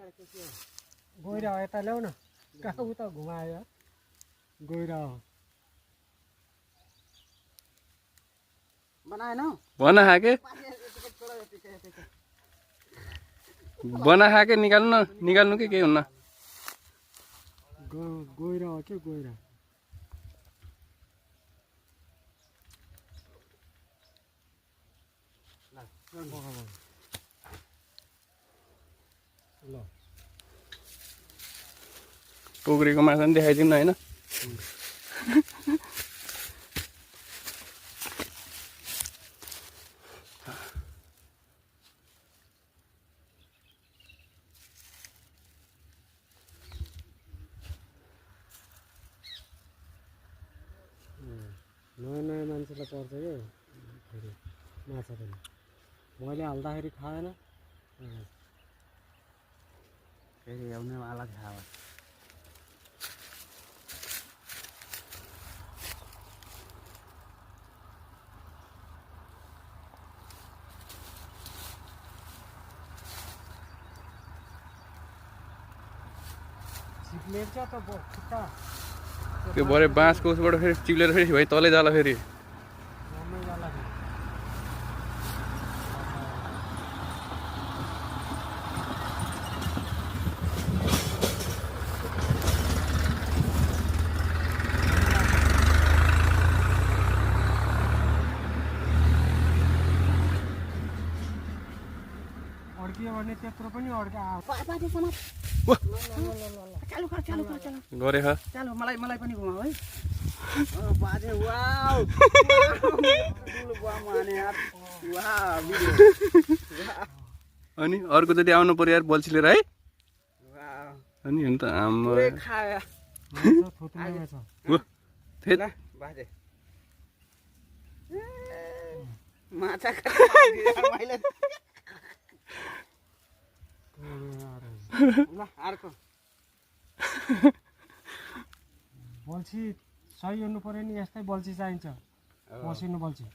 गइरा यता ल्याउ न कहाँ उता घुमायो गइरा बनाएन बना खाके निकाल्नु के केही हुन्न गइरा हो के गइरा ल पोखरीको माछा पनि देखाइदिउँ न होइन नयाँ नयाँ मान्छेलाई पर्छ क्या फेरि माछा पनि मैले हाल्दाखेरि खाएन फेरि आउने अलग खाओ सिक्लेर क्या त खुट्टा त्यो भरे बाँसको उसबाट फेरि चिप्लेर फेरि भाइ तलै जाला फेरि राम्रै जाला फेरि अड्कियो भने त्यत्रो पनि अड्का चालु कर चालु गरे ह चालु मलाई पनि घुमाऊ है बाजे वाउ बुवा माने यार वाह भिडियो अनि अर्को जति आउनु पर्यो यार बल्छी लिएर है वाह अनि हुन्छ आम्मा पुरै खाया थोत्रोमा छ थेत बाजे माछा खाएर मैले ल अर्को बल्छी सही हुनु पर्यो नि यस्तै बल्छी चाहिन्छ मसिनो बल्छी